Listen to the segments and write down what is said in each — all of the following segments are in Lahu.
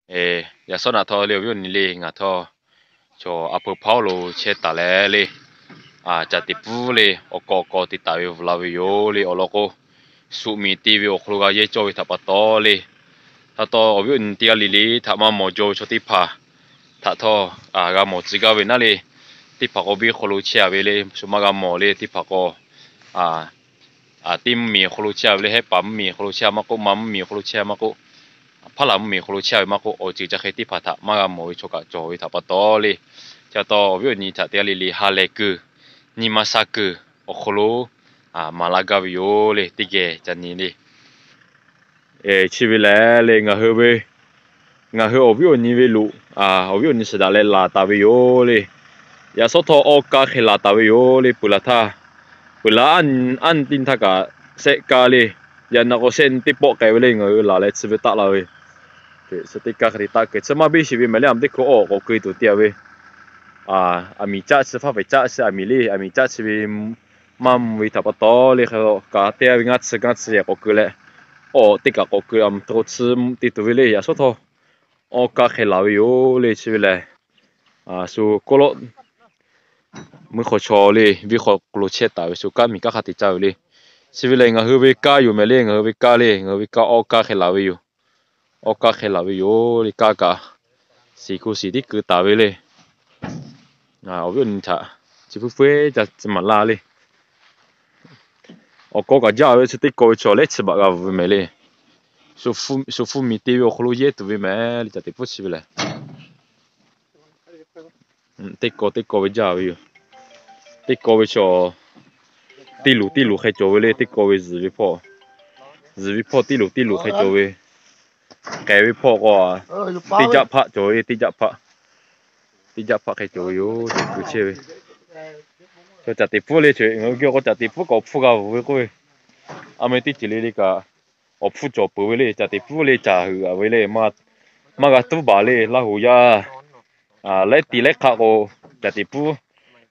Yaꞈ shawˉ naꞈ htawˇ le awˬ viˉ awˬ nyi le ngaˬ htawˇ chaw a peu hpaˇ lo chehˇ taˍ leh le, caꞈ teꞈ pfuhˇ le awˬ kawꞈ awˬ kawꞈ te taˍ ve bvuhꞈ la ve yoˬ le. Awˬ lawn k'o, suꞈ miˬ te ve awˬ hk'aw lo g'a yehˇ cawˇ ve htaꞈ pa taw le, htaꞈ taw awˬ viˉ awˬ nyi teˇ g'aˇ le le htaꞈ maˇ mawˬ jaw ve chaw teˇ hpaˍ htaꞈ htawˇ g'a mawˬ tcuh gaˇ ve naˉ le, teˇ hpaˍ k'o venˇ hk'aw lo chehˇ a ve le shu maˇ g'a mawˬ le. Teˇ hpaˍ k'o teˇ mvuhˇ miˬ awˬ hk'aw lo chehˇ a ve le, hehˉ paˍ mvuhˇ miˬ awˬ hk'aw lo chehˇ a maˇ k'oˆ, ma mvuhˇ miˬ awˬ hk'aw lo chehˇ a maˇ k'oˆ, hpaˉ laˬ mvuhˇ miˬ awˬ hk'aw lo chehˇ a ve maˇ k'oˆ, awˬ ceuˬ ca hk'e teˇ hpaˍ htaꞈ maˇ g'a mawˬ ve chaw kaꞈ cawˬ ve htaꞈ pa taw le, chi pa taw awˬ viˉ awˬ nyi htaꞈ teˇ g'aˇ le le ha lehˬ kuiˬ, nyi ma sha kuiˬ awˬ hk'aw lo maˍ laˇ gaˇ ve yoˬ le. Teˇ geh ca nyi le. Chi ve lehˬ le ngaˬ hui ve, ngaˬ hui awˬ viˉ awˬ nyi ve loꞈ, awˬ viˉ awˬ nyi shiˍ daꞈ leh laˬ taˍ ve yoˬ le. Yaꞈ shawˉ htawˇ awˇ kaˇ hk'e laˬ taˍ ve yoˬ le. Peuˬ laˬ htaˇ, peuˬ laˬ aˉ nyi teˇ nyi htaˇ kaꞈ shehˆ kaˇ le, yaꞈ naꞈ k'o shehˆ nyi teˇ pawˆ k'ai ve le ngaˬ hui laˬ leh chi ve taˆ la ve, chi teˇ kaˇ hk'e te taˆ keu chi maˇ biˇ sheˍ ve mehˍ le. A mvuhˇ teˇ hkui awˬ k'awꞈ keu tuˬ te a ve, aˬ miˍ caˆ chi faˇ pehˍ caˆ chi aˬ miˍ le, aˬ miˍ caˆ chi ve maˇ mvuh ve htaꞈ pa taw le hk'e kaꞈ te a ve ngaˇ chi ngaˇ chi yehˬ k'awꞈ keu leh, awˬ teˇ kaꞈ k'awꞈ keu a mvuhˇ teˇ hkui chi te tuˬ ve le. Yaꞈ shawˉ htawˇ awˇ kaˇ hk'e laˬ ve yoˬ le. Chi ve lehˬ shu kawˇ lawˆ mvuhˇ hk'aw chaw le venˇ hk'aw lo chehˇ taˍ ve shu kanˉ miˬ kanˉ hk'a te caˇ ve le. Chi ve lehˬ ngaˬ hui ve kaˇ yoˬ mehˍ le. Ngaˬ hui ve kaˇ le, ngaˬ hui ve kaˇ awˇ kaˇ hk'e laˬ ve yoˬ. Awˇ kaˇ hk'e laˬ ve yoˬ le. Kaˇ kaꞈ shiˍ hku shiˍ tiˉ keu taˍ ve le. Awˬ viˉ awˬ nyi htaꞈ chi hpuiˇ hpuiˇ ca tcuh maˍ laˇ le. Awˬ kawˇ kaꞈ jaˇ ve chi teˇ kaw ve chaw lehˉ chi baꞈ g'a vuˬ ve mehˍ le. Shu hpfuhˇ miˬ te ve awˬ hk'aw lo yehˇ tuˬ ve mehˍ le. Caꞈ teꞈ pfuhˇ chi ve lehˬ teˇ kaw teˇ kaw ve jaˇ ve yoˬ. Teˇ kaw ve chaw tiˇ luˬ tiˇ luˬ hk'e cawˬ ve le. Teˇ kaw ve zuhˬ ve hpawˇ, zuhˬ ve hpawˇ tiˇ luˬ tiˇ luˬ hk'e cawˬ ve, k'ehˬ ve hpawˇ k'o teˇ jaˆ hpaˆ cawˬ ve, teˇ jaˆ hpaˆ, teˇ jaˆ hpaˆ hk'e cawˬ ve yoˬ. Keu chehˇ ve chaw caꞈ teꞈ pfuhˇ le. Ngaˬ hui geh k'o caꞈ teꞈ pfuhˇ kaꞈ awˬ hpfuhˇ g'a vuˬ ve k'oˆ ve, a meh teˇ ceuˬ le le kaꞈ awˬ hpfuhˇ cawˬ peuˬ ve le. Caꞈ teꞈ pfuhˇ le caꞈ heuꞈ a ve le, maˇ g'a tuˉ baˬ le. Laˇ hoꞈ yaˇ laiˉ tiˍ laiˉ hk'aˆ k'o caꞈ teꞈ pfuhˇ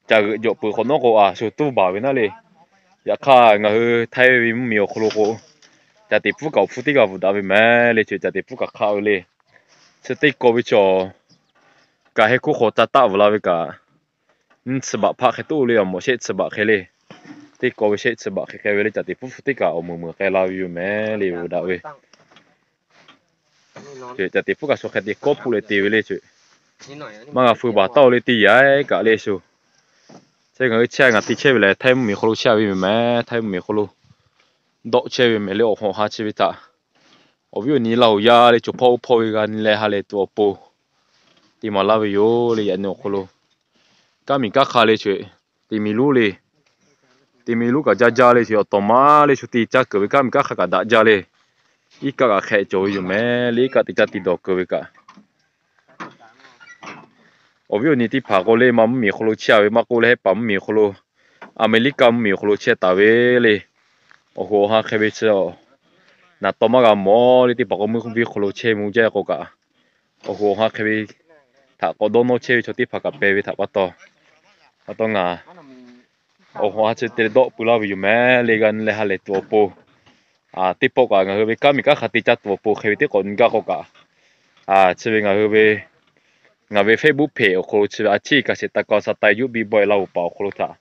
caꞈ heuꞈ jawꞈ peuˬ hk'awꞈ nawˉ k'o a shu tuˉ baˬ ve naˉ le. Yaꞈ hk'aˇ ngaˬ hui Htaiˇ ve mvuhˇ miˬ awˬ hk'aw lo k'o caꞈ teꞈ pfuhˇ kaꞈ awˬ hpfuhˇ teˇ g'a vuˬ daꞈ ve mehˍ le. Chi caꞈ teꞈ pfuhˇ kaꞈ hk'aˆ ve le. Chi teˇ kaw ve chaw kaꞈ heh hkuˇ hk'aw ca taˆ vuˬ la ve kaꞈ nyiˇ chi baꞈ hpaˆ hk'e toˆ le. Awˬ mawꞈ shehˆ chi baꞈ hk'e le. Teˇ kaw ve shehˆ chi baꞈ hk'e k'ai ve le. Caꞈ teꞈ pfuhˇ hpu teˇ kaꞈ awˬ meuˍ meuˍ k'ai la ve yoˬ mehˍ le. Vuˬ daꞈ ve caꞈ teꞈ pfuhˇ kaꞈ shu hk'e te kawˆ hpuˆ leh te ve le. Maˇ g'a feu baˬ taˇ le teˇ yanˇ kaꞈ le shu. Chi ngaˬ hui chehˇ ngaˬ te chehˇ ve lehˬ Htaiˇ mvuhˇ miˬ hk'aw lo chehˇ ve mehˍ. Htaiˇ mvuhˇ miˬ hk'aw lo dawˆ chehˇ ve mehˍ le. Awˬ hawꞈ ha chi ve htaꞈ awˬ viˉ awˬ nyi Laˇ hoꞈ yaˇ le chaw hpawˇ oˇ hpawˇ ve g'a nyi leh ha lehˬ tuˬ awˬ pon te maˍ laˇ ve yoˬ le. Yaꞈ nyi awˬ hk'aw lo kanˉ miˬ kanˉ hk'a le chi te mi luˉ le. Te mi luˉ kaꞈ jaˇ jaˇ le chi awˬ tawˍ maˇ le shu te caˇ keunˍ ve kanˉ miˬ kanˉ hk'a kaꞈ daꞈ jaˇ le. Iˉ kaˆ kaꞈ hk'ehꞈ cawˬ ve yoˬ mehˍ le. Iˉ kaˆ te caˇ te dawˬ keunˍ ve kaꞈ awˬ viˉ awˬ nyi teˇ hpaˍ k'o le maˇ mvuhˇ miˬ hk'aw lo chehˇ a ve maˇ k'oˆ leh, hehˉ paˍ mvuhˇ miˬ awˬ hk'aw lo, Aˍmeˍriˆkaˆ mvuhˇ miˬ awˬ hk'aw lo chehˇ taˍ ve le. Awˬ hoꞈ awˬ ha hk'e ve chi naˍ tawˇ maˇ g'a mawˬ le. Teˇ hpaˍ k'o mvuhˇ venˇ hk'aw lo chehˇ mvuh jaˇ k'o kaꞈ, awˬ hoꞈ awˬ ha hk'e ve htaꞈ k'awꞈ dawˇ nawˇ chehˇ ve chaw teˇ hpaˍ kaꞈ pehˬ ve htaꞈ pa taw, pa taw ngaˬ awˬ hoꞈ ha chi te leh dawˆ pui laˇ ve yoˬ mehˍ le. G'a nyi leh ha lehˬ tuˬ awˬ pon, teˇ pawˆ kaꞈ ngaˬ hui ve kanˉ miˬ kanˉ hk'a te caˇ tuˬ awˬ pon hk'e ve teˇ k'awꞈ nyi gaˇ k'o kaꞈ, chi ve ngaˬ hui ve, ngaˬ ve Facebook page awˬ hk'aw lo chi ve a ciˉ ka sheˍ ta kaw sa tai yuˇ biˇ bawehˇ laˇ hoꞈ paˍ awˬ hk'aw lo htaꞈ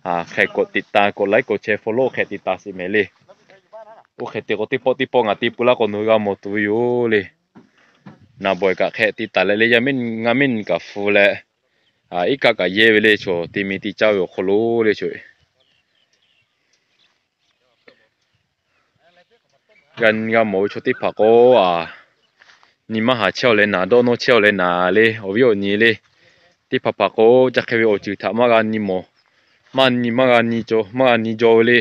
hk'e k'awꞈ te ta k'awꞈ laiˉ k'awꞈ chehˇ follow hk'e te ta sheˍ mehˍ le. Oˇ hk'e te k'o teˇ pawˆ teˇ pawˆ ngaˬ te pui laˇ k'awꞈ nawˬ hui g'a mawˬ tuˬ ve yoˬ le. Naˍ bawehˬ kaꞈ hk'e te taˍ leh le, yaˇ miˇ ngaˇ miˇ kaꞈ hpu leh, iˉ kaˆ kaꞈ yehˇ ve le. Chaw te mi te caˇ ve awˬ hk'aw lo le chaw g'a nyi g'a mawˬ ve chaw teˇ hpaˍ k'o, a, nyi maˇ haˍ chehˇ a leh naˍ, dawˇ nawˇ chehˇ a leh naˍ le, awˬ viˉ awˬ nyi le. Teˇ hpaˍ hpaˍ k'o, ca hk'e ve awˬ ceuˬ htaꞈ maˇ g'a nyi mawˬ, maˇ nyi maˇ g'a nyi jaw, maˇ g'a nyi jaw ve le.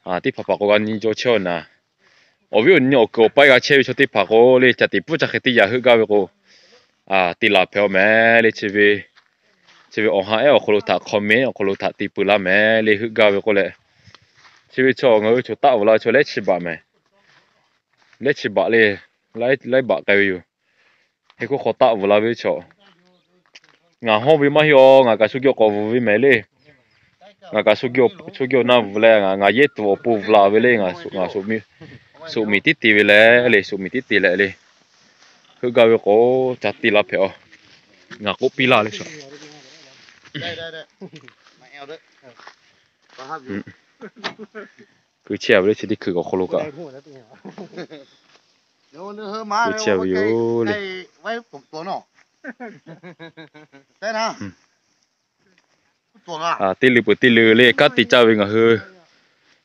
Teˇ hpaˍ hpaˍ k'o g'a nyi jaw chehˇ a naˍ. Awˬ viˉ awˬ nyi awˬ kuiˬ awˬ paiˇ g'a chehˇ ve chaw teˇ hpaˍ k'o le, ca teꞈ pfuhˇ ca hk'e te yaꞈ heuˆ gaˇ ve k'o, te laˬ hpehꞈ a mehˍ le. Chi ve, chi ve awˬ ha ehˉ awˬ hk'aw lo htaꞈ comment awˬ hk'aw lo htaꞈ te pui laˇ mehˍ le. Heuˆ gaˇ ve k'oˆ leh, chi ve chaw ngaˬ hui chaw taˆ vuˬ la chaw lehˉ chi baꞈ mehˍ. Lehˉ chi baꞈ le, laiˉ baꞈ k'ai ve yoˬ. Heh hkuˇ hk'aw taˆ vuˬ la ve chaw, ngaˬ hawˇ ve maˇ heˆ a, ngaˬ kaꞈ shu geh k'awꞈ vuˬ ve mehˍ le. Ngaˬ kaꞈ shu geh awˬ na vuˬ leh, ngaˬ yehˇ tuˬ awˬ pon vuˬ la ve le. Ngaˬ suꞈ miˍ tiˉ te ve leh le, suꞈ miˍ tiˉ te leh le. Heuˆ gaˇ ve k'o, ca te la hpehꞈ a. Ngaˬ k'oˆ piˇ laˇ le shaˍ. Keu chehˇ a ve le chi teˇ hkui awˬ hk'aw lo kaꞈ. Keu chehˇ a ve yoˬ le. Teˇ leuˬ peuˬ teˇ leuˬ le kanˉ te caˇ ve ngaˬ hui,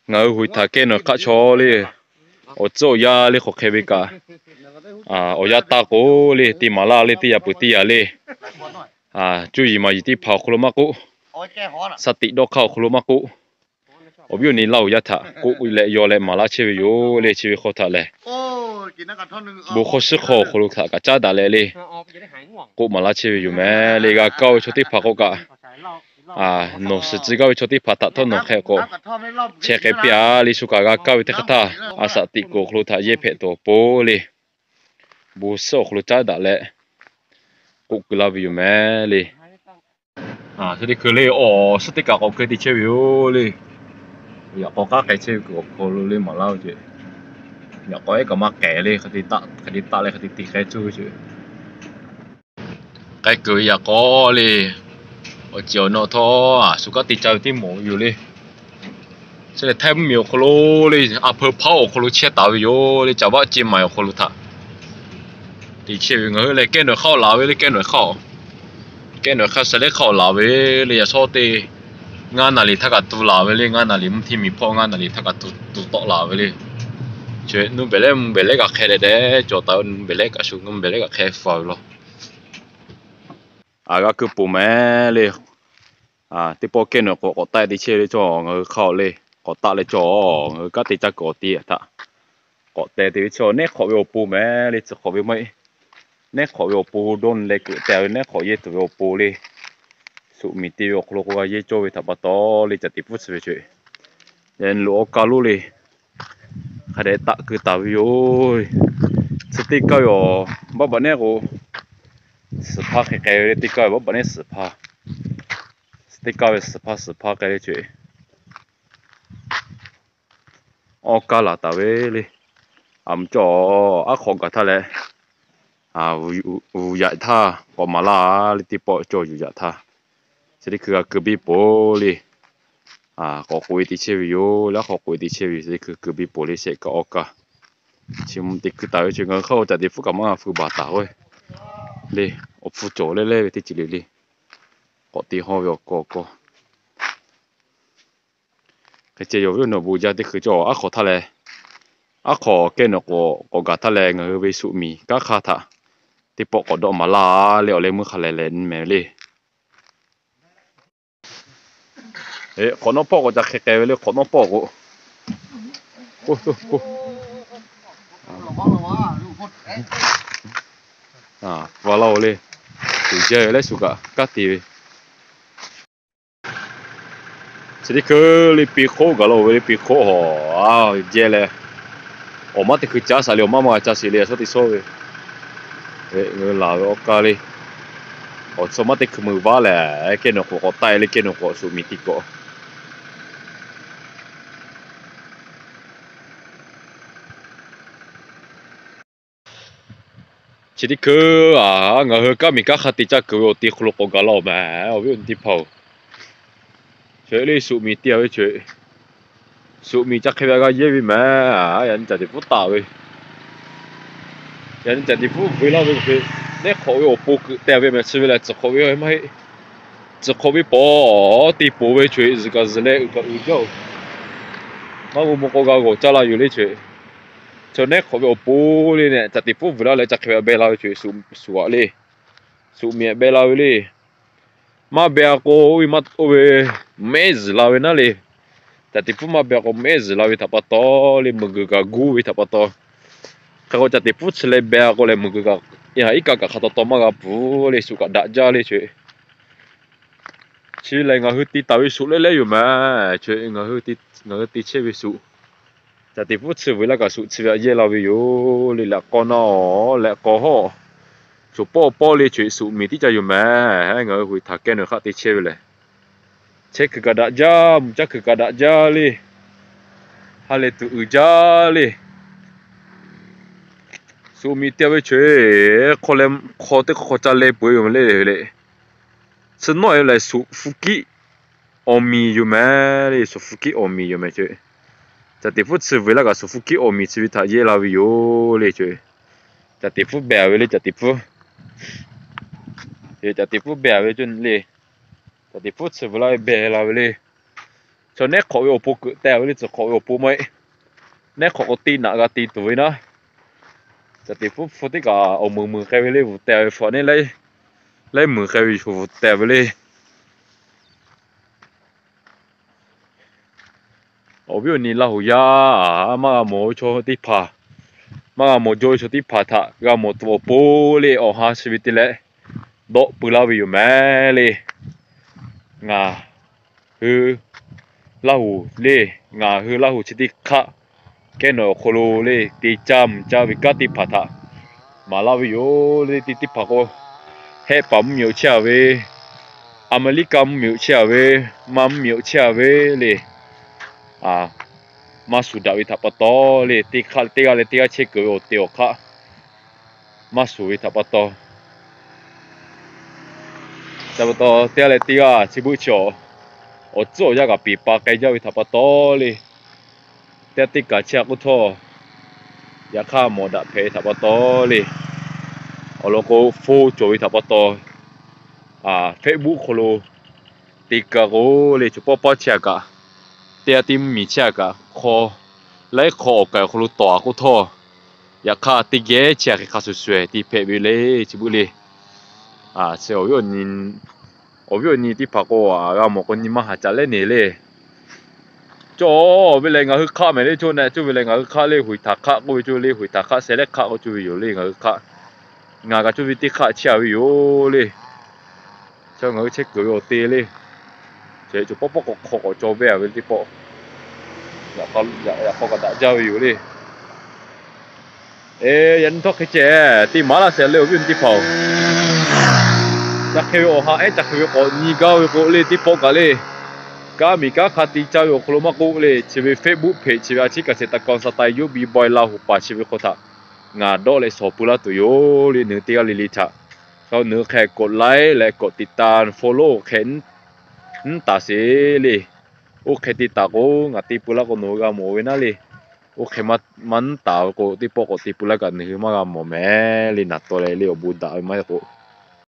ngaˬ hui huiˍ htaꞈ kehˉ nawˬ hk'aˆ chaw le, awˬ tcuhˉ awˬ yaˇ le hk'aw hk'e ve kaꞈ, awˬ yanˇ taˇ k'o le, teˇ maˍ laˇ le, teˇ yanˇ peuˬ teˇ yanˇ le, cuˇ yiˍ maˍ yiˍ teˇ hpaˍ awˬ hk'aw lo maˇ k'oˆ, shaˍ tiꞈ dawˇ hk'aˇ awˬ hk'aw lo maˇ k'oˆ, awˬ viˉ awˬ nyi laˇ awˬ yaˇ htaꞈ k'oˆ leh yaw leh maˍ laˇ chehˇ ve yoˬ le. Chi ve hk'aw htaꞈ lehˬ, bon hk'aw shiˉ hk'aw awˬ hk'aw lo htaꞈ kaꞈ caˉ daꞈ leh le, k'oˆ maˍ laˇ chehˇ ve yoˬ meh le. G'a kaˇ ve chaw teˇ hpaˍ k'o kaꞈ, nawˬ suhˍ tcuh gaˇ ve chaw teˇ hpaˍ htaꞈ htawˇ nawˬ hk'e k'awꞈ chehˇ k'ai piˇ a le. Shu kaꞈ g'a kaˇ ve teˇ hk'aˇ htaˇ, a shaˍ tiꞈ kuiˬ awˬ hk'aw lo htaꞈ yehˇ hpehꞈ tuˬ awˬ pon le, bon suhˉ awˬ hk'aw lo caˉ daꞈ leh k'oˆ keu laˇ ve yoˬ meh le. Chi teˇ hkui le awˬ suhˉ teˇ kaꞈ k'awꞈ keu te chehˇ ve yoˬ le. Yaꞈ k'aw k'aˉ k'ai chehˇ ve kuiˬ awˬ hk'aw lo le maˍ laˇ ve ce. Yaꞈ k'aw ehˉ kaꞈ maˇ k'ehˬ le, hk'e te taˆ leh hk'e te te k'ai cuˇ ve ce. K'ai kuiˬ ve yaꞈ k'aw le, awˬ ceˬ awˬ nawˬ htawˇ a shu kanˉ te caˇ ve teˇ mawˬ ve yoˬ le. Chi lehˬ Htaiˇ mvuhˇmiˬ awˬ hk'aw lo le, a hpeu hpaˉ awˬ hk'aw lo chehˇ taˍ ve yoˬ le. Caˍ vaˆ ce maˍ awˬ hk'aw lo htaꞈ te chehˇ ve ngaˬ hui lehˬ kehˉ nawˬ hk'aˇ laˬ ve le. Kehˉ nawˬ hk'aˇ, kehˉ nawˬ hk'aˇ shaˍ lehˉ hk'aˇ laˬ ve le. Yaꞈ shawˉ te ngaˇ naˍ riˍ htaˇ kaꞈ tu laˬ ve le. Ngaˇ naˍ riˍ mvuhˇ hteˇ miˬ hpawˇ ngaˇ naˍ riˍ htaˇ kaꞈ tu tawˆ laˬ ve le. Chi nuˇ behˬ lehˉ mvuhˇ behˬ lehˉ kaꞈ hk'e leh dehꞈ cawˬ taˍ ve, nuˇ behˬ lehˉ kaꞈ shu nuˇ behˬ lehˉ kaꞈ hk'e faˍ ve law. A g'a keu poˬ meh le. Teˇ pawˆ kehˉ nawˬ k'awꞈ k'awꞈ taˆ te chehˇ ve le cawˬ ngaˬ hui hk'aˇ le. K'awꞈ taˆ leh cawˬ ngaˬ hui kanˉ te caˇ kuiˬ awˬ ti htaꞈ k'awꞈ te te ve chi awˬ nehˉ hk'awꞈ ve awˬ pon meh le. Tcuh hk'awꞈ ve maˇ heˆ. Nehˉ hk'awꞈ ve awˬ pon dawˇ leh keuꞈ te ve nehˉ hk'awꞈ yehˇ tuˬ ve awˬ pon le. Suꞈ miˬ te ve awˬ hk'aw lo k'o g'a yehˇ cawˇ ve htaꞈ pa taw le, caˬ teꞈ pfuhˇ tcuh ve ce. Yaꞈ nyi loꞈ awˬ ka lo le, hk'a dehꞈ taˆ keu taˍ ve yoˬ. Chi teˇ kaˇ ve awˬ baˆ baꞈ nehˉ k'o, suhˍ hpaˇ hk'e k'ai ve le. Teˇ kaˇ ve baˆ baꞈ nehˉ suhˍ hpaˇ, teˇ kaˇ ve suhˍ hpaˇ suhˍ hpaˇ k'ai le ce. Awˬ kaˇ laˬ taˍ ve le. A mvuhˇ cawˇ aˉ hk'awꞈ gaˬ htaˇ leh, vuˬ yaꞈ htaˇ k'awꞈ maˍ laˇ le. Teˇ pawˆ cawˬ yuˬ yaꞈ htaˇ, chi teˇ hkui g'a keu biˇ poˬ le. K'awꞈ k'oꞈ e te chehˇ ve yoˬ le. Aˉ hk'awꞈ k'oꞈ e te chehˇ ve yoˬ. Chi teˇ hkui keu biˇ poˬ le. Shehˆ kaꞈ awˬ kaˇ chi mvuh te keu taˍ ve chi ngaˬ hui hk'aˇ caˬ teꞈ pfuhˇ kaꞈ maˇ g'a feu baˬ taˍ k'o le. Awˬ hpfuh cawˬ leh leh ve teˇ ceuˬ le le. K'awꞈ te hawˇ ve awˬ kaw awˬ kaw. Hk'e ceh yawˬ viˉ awˬ nyi bon jaˇ teˇ hkui cawˬ aˉ hk'awꞈ htaˇ leh, aˉ hk'awꞈ kehˉ nawˬ k'awꞈ k'awꞈ gaˬ htaˇ leh ngaˬ hui ve suꞈ miˬ kanˉ hk'aˇ htaꞈ teˇ pawˆ k'awꞈ dawˆ maˍ laˇ le. Awˬ leh meuˇ hk'a lehˬ lehˬ meh ve le. Hk'awꞈ nawˉ pawˆ k'o ca hk'e k'ai ve le. Hk'awꞈ nawˉ pawˆ k'o, pa laˇ-oˬ le. Tuˬ jaˇ ve leh shu kaꞈ kanˉ te ve. Chi teˇ hkui le pi hk'oˆ gaˬ la-oˬ ve le. Pi hk'oˆ hawˬ a jehˇ leh, awˬ maˇ teˇ hkui caˉ shaˍ le. Awˬ maˇ maˇ g'a caˇ sheˍ le. A shawˉ teˇ shawˉ ve ngaˬ hui laˬ ve awˬ kaˇ le. Awˬ chi maˇ teˇ hkui meuˍ vaˉ lehˬ, kehˉ nawˬ k'awꞈ k'awꞈ taˆ le. Kehˉ nawˬ k'awꞈ suꞈ miˬ te k'awꞈ Chi teˇ hkui a, ngaˬ hui kanˉ miˬ kanˉ hk'aˇ te caˇ kuiˬ ve awˬ te hk'aw lo k'awꞈ gaˬ la-oˬ meh, awˬ viˉ awˬ nyi teˇ hpaˍ-oˬ. Chi le suꞈ miˬ te-a ve ce. Suꞈ miˬ ca hk'e ve g'a yehˇ ve meh. Yaꞈ nyi caˬ teꞈ pfuhˇ taˍ ve, yaꞈ nyi caˬ teꞈ pfuhˇ ve laˇ ve, nehˉ hk'awꞈ ve awˬ pon keuꞈ te ve meh. Chi ve lehˬ tcuhˍ hk'awꞈ ve maˇ heˆ. Tcuhˍ hk'awꞈ ve pawˍ te poˬ ve ce, zuhꞈ kaꞈ zuhꞈ leh uiˍ kaꞈ uiˍ jaˇ-oˬ. Maˇ g'uˇ mvuh k'o g'a g'awˬ caˇ la yoˬ le ce. Chaw nehˉ hk'awꞈ ve awˬ pon le nehˬ, caˬ teꞈ pfuhˇ vuiˬ laˇ leh ca hk'e ve beh la ve ce, suꞈ a le. Suꞈ miˬ beh la ve le. Maˇ beh-a k'o, oˇ ve maˇ oˇ ve mehˉ zuhˬ la ve naˉ le. Caˬ teꞈ pfuhˇ maˇ beh-a k'o mehˉ zuhˬ la ve htaꞈ pa taw le, meuˬ g'uiˬ kaꞈ guˇ ve htaꞈ pa taw. Hk'e k'o caˬ teꞈ pfuhˇ chi leh beh-a k'o leh meuˬ g'uiˬ kaꞈ, iˉ kaˆ kaꞈ hk'a taw taw maˇ g'a pfuhˍ le, suꞈ kaꞈ daꞈ jaˇ le ce. Chi lehˬ ngaˬ hui te taˍ ve suꞈ leh leh yoˬ meh. Ngaˬ hui te chehˇ ve suꞈ, caˬ teꞈ pfuhˇ chi vuiˬ laˇ kaꞈ suꞈ chi ve a yehˇ la ve yoˬ le. Lehꞈ k'aw naˇ-oˬ, lehꞈ k'aw hawˉ, shuˍ pawˆ pawˆ le ce, suꞈ miˬ tiˉ ca yoˬ meh. Ngaˬ hui hui htaꞈ kehˉ nawˬ hk'aˆ te chehˇ ve lehˬ, chehˇ kuiˬ kaꞈ daꞈ jaˇ, mvuhˇ caˇ kuiˬ kaꞈ daꞈ jaˇ le. Ha lehˬ tuˬ uiˍ jaˇ le. Suhˍ miˬ te ve chi, hk'aw leh hk'aw teˇ hk'aw hk'aw caˇ leh peuˬ ve yoˬ le le. Chi nawˉ e lehˬ, suhˍ hpu kiˆ awˬ miˬ yoˬ mehˍ le, suhˍ hpu kiˆ awˬ miˬ yoˬ mehˍ ce. Caˬ teˍ hpfuhˇ chi vuiˬ laˇ kaꞈ suhˍ hpu kiˆ awˬ miˬ chi ve htaꞈ yehˇ la ve yoˬ le ce. Caˬ teˍ hpfuhˇ behˬ ve le, caˬ teˍ hpfuhˇ. Caˬ teˍ hpfuhˇ behˬ ve co le. Caˬ teˍ hpfuhˇ chi vuiˬ laˇ ve behˬ la ve le. Chaw nehˉ hk'awꞈ ve awˬ pon keuꞈ teh ve le, tcuh hk'awꞈ ve awˬ pon maˇ heˆ. Nehˉ hk'awꞈ k'o te naꞈ g'a te tuˬ ve naˉ. Caˬ teˍ hpfuhˇ hpu teˇ kaꞈ awˬ meuˍ meuˍ k'ai ve le, vuiˬ teh ve hpu aꞈ neˉ laiˉ meuˍ k'ai ve yoˬ, vuiˬ teh ve le. Awˬ viˉ awˬ nyi Laˇ huˍ yaˇ, maˇ g'a mawˬ ve chaw teˇ hpaˍ, maˇ g'a mawˬ jaw ve chaw teˇ hpaˍ htaꞈ g'a mawˬ tuˬ awˬ pon le, awˬ ha chi ve te leh dawˆ pui laˇ ve yoˬ mehˍ le. Ngaˬ hui Laˇ huˍ le, ngaˬ hui Laˇ huˍ chi teˇ hk'aˆ kehˉ nawˬ awˬ hk'aw lo le, te caˇ mvuh caˇ ve kanˉ teˇ hpaˍ htaꞈ maˍ laˇ ve yoˬ le. Teˇ teˇ hpaˍ k'o, Hehˆ paˍ mvuhˇmiˬ awˬ chehˇ a ve, Aˍmeˍriˆkaˆ mvuhˇmiˬ awˬ chehˇ a ve, Maˇ mvuhˇmiˬ awˬ chehˇ a ve le, maˇ shuˍ daꞈ ve htaꞈ pa taw le, teˇ hk'aˆ teˇ g'aˇ leh teˇ g'aˇ chehˇ kuiˬ ve awˬ te awˬ hk'aˆ maˇ shuˍ ve htaꞈ pa taw, htaꞈ pa taw, teˇ g'aˇ leh teˇ g'aˇ chi beuˆ chi awˬ, awˬ tcuhˉ awˬ yanˇ kaꞈ peˍ pa k'ai jaˇ ve htaꞈ pa taw le, teˇ g'aˇ teˇ kaˬ chehˇ a k'oˆ htawˇ, yaꞈ hk'aˇ mawˬ daꞈ hpehꞈ ve htaꞈ pa taw le, awˬ lawn k'o, phone cawˬ ve htaꞈ pa taw, Facebook hk'aw lo te kaꞈ k'o le, chaw pawˆ pawˆ chehˇ a kaꞈ, teˇ g'aˇ teˇ mvuhˇmiˬ chehˇ a kaꞈ, hk'aw laiˉ hk'aw awˬ kaiˍ awˬ hk'aw lo tawˍ a k'oˆ htawˇ, yaꞈ hk'aˇ teˇ geh chehˇ a hk'e hk'a shuˍ shuˍ te hpehꞈ ve le, chi beuˆ le. Awˬ viˉ awˬ nyi teˇ hpaˍ k'o, g'a mawˬ k'o nyi ma haꞈ caꞈ lehˉ ne le. Cawˬ ve lehˬ ngaˬ hui hk'aˆ mehˍ le, cawˬ neh cawˬ ve lehˬ ngaˬ hui hk'aˆ le, hoꞈ htaˍ hk'aˆ k'oˆ ve cawˬ le, hoꞈ htaˍ hk'aˆ sheh lehˉ hk'aˆ k'oˆ cawˬ ve yoˬ le, ngaˬ hui hk'aˆ. Ngaˬ kaꞈ cawˬ ve teˇ hk'aˆ chehˇ a ve yoˬ le. Chaw ngaˬ hui chehˇ kuiˬ ve awˬ te le. Cawˬ ve cawˬ pawˆ pawˆ k'awꞈ hk'aw k'awꞈ cawˬ ve a ve teˇ pawˆ, yaꞈ k'aw kaꞈ daꞈ jaˇ ve yoˬ le. Yaꞈ nyi htawˇ hk'e ceh, te maˍ laˇ shehˍ le awˬ viˉ awˬ nyi teˇ hpaˍ-oˬ, ca hk'e ve awˬ ha ehˉ ca hk'e ve k'awꞈ nyi gaˇ ve k'o le, teˇ pawˆ kaꞈ le, kanˉ miˬ kanˉ hk'a te caˇ ve awˬ hk'aw lo maˇ k'oˆ le, chi ve Facebook hpaꞈ chi ve a ciˉ kaꞈ shehˍ taˍ kaw sa ta yoˇ biˇ bawehˇ Laˇ huˍ paˍ chi ve hk'aw htaꞈ ngaˬ dawˆ leh shawˍ pui laˇ tuˬ yoˬ le. Nawˬ hui teˇ g'aˇ le le htaꞈ, nawˬ hui hk'e k'awꞈ like leh k'awꞈ ติดตาม follow hk'e nˉ taˍ sheˍ le. Oˇ hk'e te taˍ k'o, ngaˬ te pui laˇ k'o nawˬ hui g'a mawˬ ve naˉ le. Oˇ hk'e maˇ nˉ taˍ ve k'o, teˇ pawˆ k'awꞈ te pui laˇ kaꞈ nawˬ hui maˇ g'a mawˬ mehˍ le. Naˍ taw leh le awˬ bon daꞈ ve maˇ heˆ k'o,